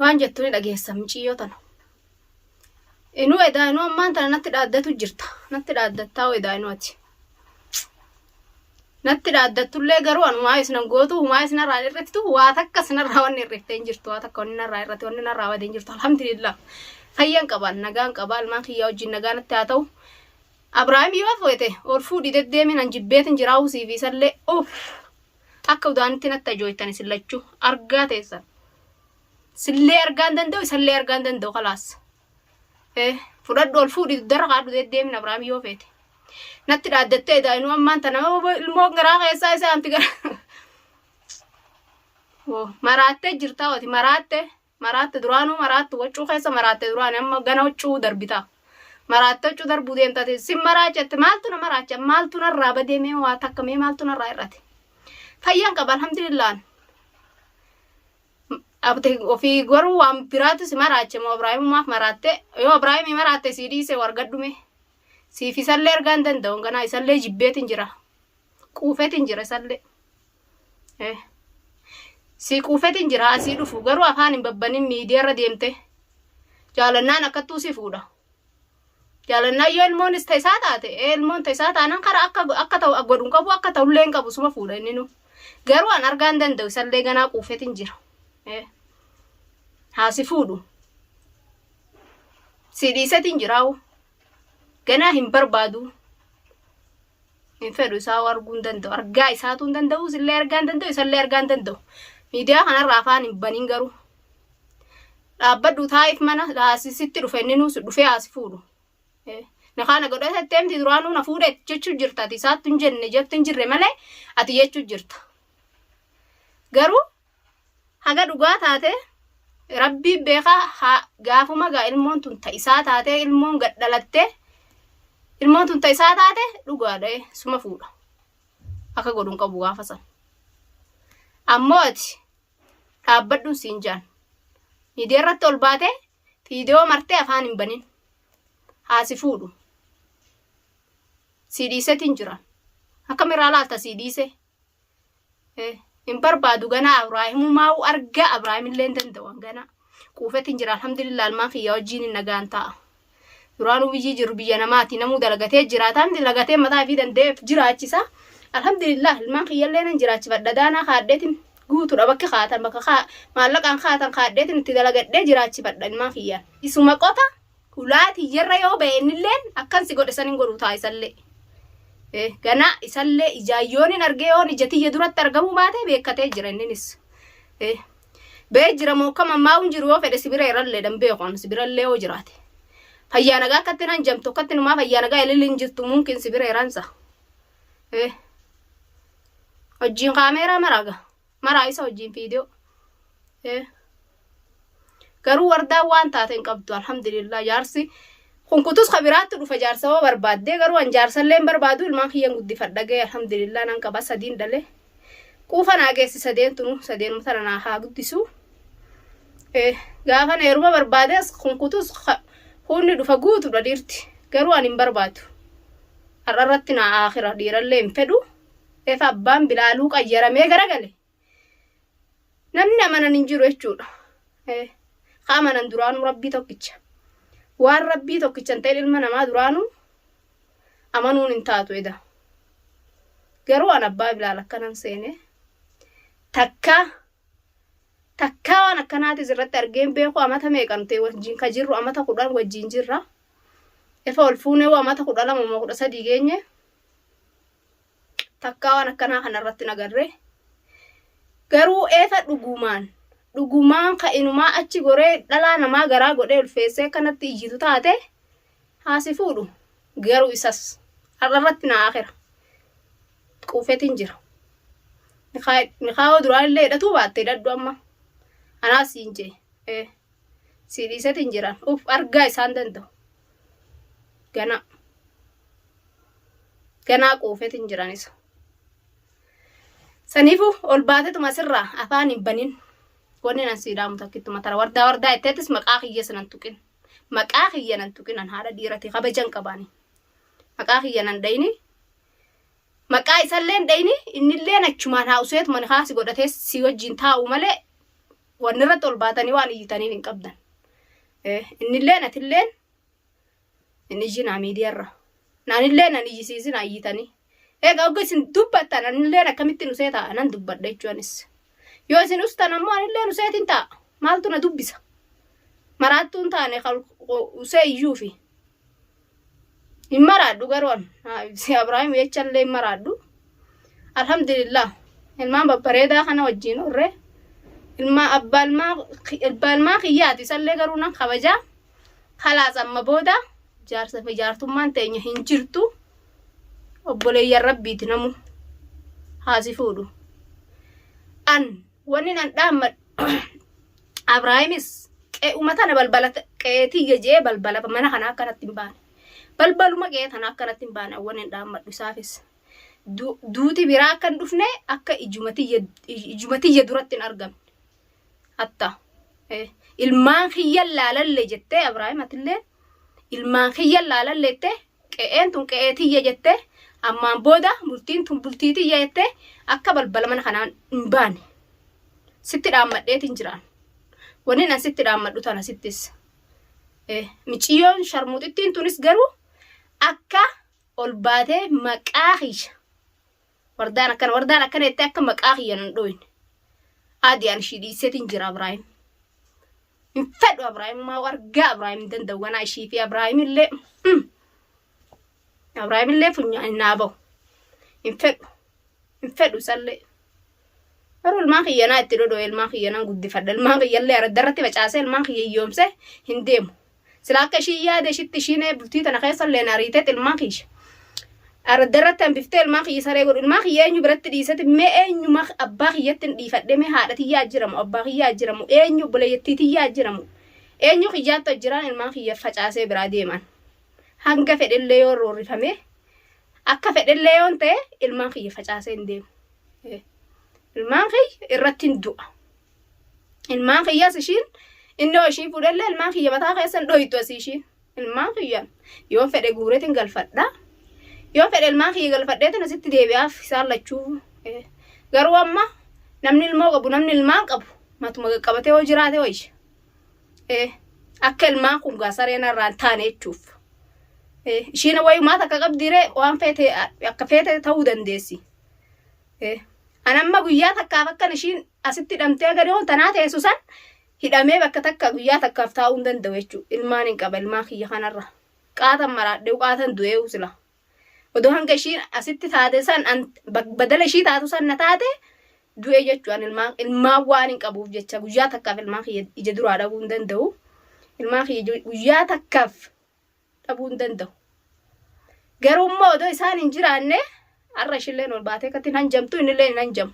Waan jettu ni dhageessa miciyyoo tana. Inuu edaa inuu ammaan tana natti dhaaddatu jirta. Natti dhaaddattaa edaa inuu ati. Natti dhaaddattullee garuu an humaa isnan gootu, humaa isnarraa hin hir'iftu, waa takka isnarraa wanni hir'iftee hin jirtu, waa takka wanni narraa hir'ate, wanni narraa bade hin jirtu. Alhamdulillah. Fayyan qaba, nagaan qaba, ilmaan kiyyaa wajjin nagaa natti haa ta'u. Abrahaam yoo feete ol fuudhi deddeemin an jibbeetin jiraa'uu siifi isallee uff akka udaanitti natti ajooytan isin lachuu argaa teessan. Sillee argaa hin danda'u, isallee argaa hin danda'u, kalaas. Fudhadhu ol fuudhi dugdarra kaadhu deddeemin Abrahaam yoo feete. Natti dhaaddattee edaa inuu ammaan tana ilmoo garaa keessaa isaa anti gara. Maraattee jirtaa ati, maraatte maraatte, duraanuu maraattu, waccuu keessa maraatte duraan, amma gana waccuu darbita. Maraatte, waccuu darbuu deemtate sin maraachette. Maaltu na maraacha? Maaltu narraa badee? Mee waa takka mee maaltu narraa hir'ate? Fayyaan qaba, alhamdulillaan. Abte ofii garuu waan biraatu si maraache moo Abraahimumaaf maraatte? Yoo Abraahimii maraatte sii dhiise wargadhume. Siif isallee argaa hin danda'u, ganaa isallee jibbeetin jira. Quufetin jira isallee. Sii quufetin jira asii dhufu garuu afaan hin babbanin miidiyaarra deemte. Jaalannaan akkattuu si fuudha. Jaalannaan yoo ilmoonis ta isaa taate, ilmoon ta isaa taanaan kara akka ta'u godhu hin qabu, akka ta'ullee hin qabu, suma fuudha inni nu. Garuu an argaa hin danda'u, isallee ganaa quufetin jira. Haa si fuudhu. Si dhiisetin jiraawu. Ganaa hin barbaadu. Hin fedhu, isaa arguu hin danda'u. Argaa isaatu hin danda'u, isillee argaa hin danda'u, isallee argaa hin danda'u. Miidiyaa kanarraa afaan hin banin garuu. Dhaabbadhu taa'iif mana sitti dhufe, inni nuus dhufee haa si fuudhu. Na kana godhatetti miti, duraanuu na fuudhe jechuu jirta, ati isaattu hin jenne jettu hin jirre malee ati jechuu jirta. Garuu haga dhugaa taate rabbii beekaa haa gaafuma gaa ilmoon tun ta isaa taate, ilmoon gad dhalatte, ilmoon tun ta isaa taate dhugaadha, suma fuudha. Akka godhu hin qabu gaafa san. Ammoo ati dhaabbadhuun siin jaan. Miidiyaa irratti ol baatee viidiyoo martee afaan hin banin. Haa si fuudhu. Si dhiisetiin jira. Akkamirraa laalta si dhiise? Hin barbaadu ganaa Abraahimumaa'u argaa Abraahimillee hin danda'u ganaa. Quufetiin jira, alhamdulillah, ilmaan kiyyaa wajjin hin nagaan ta'a. Duraanuu biyyii jiru biyya namaati, namuu dalagatee jiraata, dalagatee mataa fi danda'eef jiraachisa. Alhamdulillah, ilmaan kiyyallee nan jiraachifadha, daanaa kaadheetiin guutuudha, bakki kaatan bakka maallaqaan kaatan kaadheetiin itti dalagadhee jiraachifadha ilmaan kiyyaan. Isuma qota hulaa tiyyarra yoo ba'e innilleen akkan si godhe san hin godhu ta'a isallee. Ganaa isallee ijaan yoon hin argee, yoon ija tiyya duratti argamuu baate beekatee jira inninis. Bee jira moo akkam ammaa hin jiru, yoo fedhe sibira irrallee dan beeku an sibirallee yoo jiraate. Fayyaa nagaa akkatti nan jamtu, akkatti numaa fayyaa nagaa ililli hin jirtu, mumkin sibira iransa. Hojiin kaameeraa maraaga maraa isa hojiin viidiyoo. Garuu wardaan waan taate hin qabdu, alhamdulillah. Jaarsi kunkutus ka biraatti dhufa jaarsa yoo barbaaddee, garuu an jaarsallee hin barbaadu, ilmaan kiyyan guddifadha ga'e, alhamdulillah, nan qaba, sadiin dhale. Quufa naa geessi sadeen tunu, sadeenuma tana naa haa guddisu. Gaafa na heeruma barbaades kunkutus huunni dhufa guutuudha dhiirti. Garuu ani hin barbaadu. Har'a irratti naa aakira dhiirallee hin fedhu. Efa abbaan bilaaluu qayyaramee garagale. Namni amanan hin jiru jechuudha. Ka amanan duraanuu rabbii tokkicha. Waan rabbii tokkicha hin ta'in ilma namaa duraanuu amanuun hin taatu eda. Garuu an abbaa bilaal akkanan seene. Takkaa takkaa waan akkanaatis irratti argeen beeku, amata meeqa nuti wajjin ka jirru, amata 10 wajjin jirra. Efa ol fuunee amata 12 moo 13 geenye. Takkaa waan akkanaa kana irratti hin agarre. Garuu eefa dhugumaan dhugumaan ka inumaa achi goree dhalaa namaa garaa godhee ulfeessee akkanatti iyyitu taate haa si fuudhu. Garuu isas har'a irratti naa akira. Quufetiin jira. Nikaayoo duraan illee hidhatuu baatte hidhadhu amma. Anaas siin jee. Si dhiisetiin jiran. Uff, argaa isaan danda'u. Ganaa. Ganaa quufetiin jiran isa. Saniifuu ol baatetuma asirraa afaan hin banin. Wanni nan sii dhaamu takkittuma tara wardaa wardaa jetteetis maqaa kiyya sanan tuqin. Maqaa kiyya nan tuqin, an haadha dhiirati kabajan qabaani. Maqaa kiyya nan dhayini. Maqaa isallee hin dhayini, innilleen achumaan haa useetuma ni kaasi godhatee si wajjin taa'u malee. Wanni irratti ol baatanii waan iyyitaniif hin qabdan. Innilleen atilleen hin iyyinaa miidiyaarra. Naanillee nan iyyisiisinaa iyyitanii. Egaa ogga isin dubbattan anilleen akkamittiin usee taa'a nan dubbadha jechuu anis. Yoo isin ustan ammoo anilleen useetiin taa'a. Maaltu na dubbisa? Maraattuun taane usee iyyuufi. Hin maraadhu garuu an. Si Abrahaam jechallee hin maraadhu. Alhamdulillah. Ilmaan babbareedaa kana wajjin horre. Ilmaa abbaa ilmaa abbaa ilmaa kiyyaati isallee garuu nan kabajaa. Kalaas amma booda jaarsa fi jaartummaan teenya hin jirtu. Obboleeyyan rabbiiti namu haa si fuudhu. An wanni nan dhaammadhu Abraahimis qe'uma tana balbala qe'ee tiyya je'ee balbala mana kana akkanatti hin baane. Balbaluma qe'ee tana akkanatti hin baane wanni hin dhaammadhu isaafis. Duuti biraa akka hin dhufne akka ijuma tiyya ijuma tiyya duratti hin argamne. Hatta ilmaan kiyyan laalalle jettee Abrahaam atillee ilmaan kiyyan laalalle jettee qe'een tun qe'ee tiyya jettee ammaan booda bultiin tun bultii tiyya jettee akka balbala mana kanaan hin baane. Sitti dhaammadheetiin jiraan. Wanni an sitti dhaammadhu tana sittis. Miciyyoon sharmuuxittiin tunis garuu akka ol baatee maqaa kiyya wardaan akkana wardaan akkana jettee akka maqaa kiyya nan dhooyne. Adi an ishii dhiiseetiin jira Abraahim. Hin fedhu Abraahim maa argaa Abraahim hin danda'u ganaa ishii fi Abraahim illee. Abraahim illee funyaan naa bahu. Hin fedhu. Hin fedhu isallee. Garuu ilmaan kiyya naa itti dhodhoo ilmaan kiyya nan guddifadha. Ilmaan kiyya illee aradda irratti facaasee ilmaan kiyya hiyyoomsee hin deemu. Sila akka ishiin yaada ishitti ishiin bultii tana keessa illee na ariiteet ilmaan kiyya. Aradda irratti hambiftee ilmaan kiyya saree godhu. Ilmaan kiyya eenyu biratti dhiiseti mee eenyuma abbaa kiyyatti hin dhiifadhe mee haadha tiyyaa jiramu abbaa kiyyaa jiramu eenyu obboleeyyattii tiyyaa jiramu eenyu kiyyaatti hojjiraan ilmaan kiyya facaasee biraa deeman. Hanga fedhellee yoo roorrifame akka fedhellee yoon ta'e ilmaan kiyya facaasee hin deemu. Ilmaan kiyya irratti hin du'a. Ilmaan kiyyas ishiin inni yoo ishiin fuudhellee ilmaan kiyya mataa keessa hin dhoytu asii ishiin. Ilmaan kiyya yoon fedhe guureetiin galfadha. Yoon fedhe ilmaan kiyya galfadheetiin asitti deebi'aaf isaan lachuu. Garuu amma namni ilmoo qabu namni ilmaan qabu matuma qaqqabatee yoo jiraate wayya. Akka ilmaan kun gaa sareen irraa hin taane jechuuf. Ishiin wayumaa takka qabdiiree waan feete akka feete ta'uu dandeessi. An amma guyyaa takkaaf akkan ishiin asitti hidhamtee gadi hoo tanaa teessu san hidhamee bakka takka guyyaa takkaaf taa'uu hin danda'u jechuudha. Ilmaan hin qaba ilmaan kiyya kanarra. Qaatan maraadhee qaatan du'ee sila. Odoo hanga ishiin asitti taate san an badala ishii taatu san na taate du'e jechuu an ilmaan ilmaan waan hin qabuuf jecha guyyaa takkaaf ilmaan kiyya ija duraa dhabuu hin danda'u. Ilmaan kiyya guyyaa takkaaf dhabuu hin danda'u. Garuu immoo odoo isaan hin jiraanne har'a ishilleen ol baatee akkatti hin hanjamtu innillee hin hanjamu.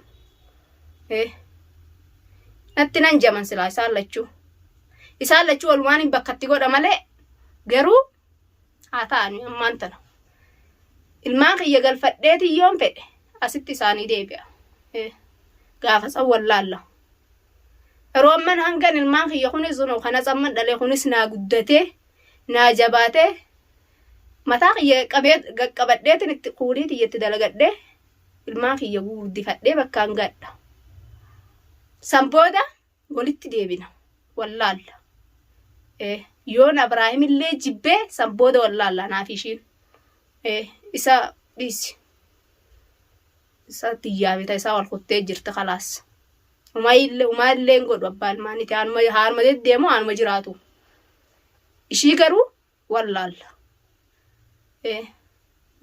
Natti hin hanjaman silaa isaan lachuu. Isaan lachuu walumaan hin bakkatti godha malee garuu haa ta'ani ammaan tana. Ilmaan kiyya galfadheetiin yoon fedhe asitti isaanii deebi'a. Gaafa san wallaalla. Yeroo amman hangan ilmaan kiyya kunis kunoo kanas amman dhalee kunis naa guddatee naa jabaatee mataa kiyya qabee qaqqabadheetiin itti kuulii tiyya itti dalagadhee ilmaan kiyya guddifadhee bakkaan gadha. San booda walitti deebina wallaalla. Yoon Abrahaam illee jibbee san booda wallaalla naaf ishiin. Isa dhiisi. Isa tiyyaa bita isaa wal kuttee jirti kalaas. Umaa illee umaa illee hin godhu abbaa ilmaaniiti haanuma haanuma deddeemu haanuma jiraatu. Ishii garuu wallaalla.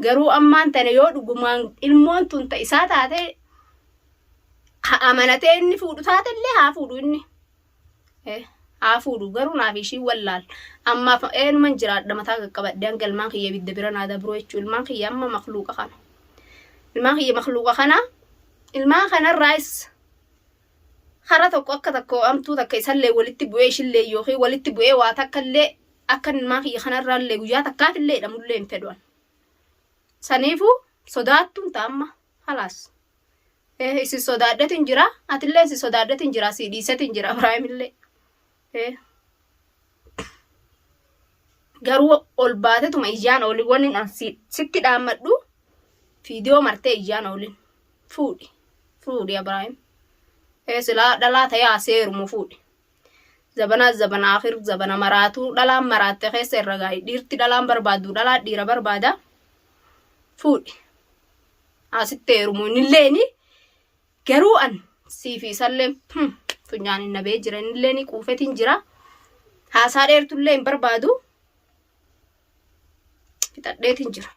Garuu ammaan tana yoo dhugumaan ilmoon tun ta isaa taate ha amanatee inni fuudhu taate illee haa fuudhu inni. Haa fuudhu garuu naaf ishiin wallaal. Ammaaf eenyuman jiraadha mataa qaqqabadhe hanga ilmaan kiyya ibidda bira naa dabroo jechuudha. Ilmaan kiyya amma makluuqa kana. Ilmaan kiyya makluuqa kana. Ilmaan kanarraayis kara tokko akka tokko amtuu takka isallee walitti bu'ee ishillee yookiin walitti bu'ee waa takka illee akka ilmaan kiyya kanarraallee guyyaa takkaafillee hidhamullee hin fedhu an. Saniifuu sodaattuun ta'a amma halaas. Isin sodaadhetin jira atillee isin sodaadhetin jira sii dhiisetin jira Ibraahimillee. Garuu ol baatetuma iyyaan oolin wanni an sitti dhaammadhu viidiyoo martee iyyaan oolin fuudhi fuudhi Ibraahim. Ee silaa dhalaa ta'ee asee heerumu fuudhi. Zabana zabana akhir zabana maraatuu dhalaan maraatte keessa irra gaayi. Dhiirti dhalaan barbaaddu dhalaa dhiira barbaada. Fuudhi. Asitti heerumu innilleeni garuu an siifi isallee funyaan hin nabee jira innilleeni quufetiin jira. Haasaa dheertullee hin barbaadu. Fixadheetiin jira.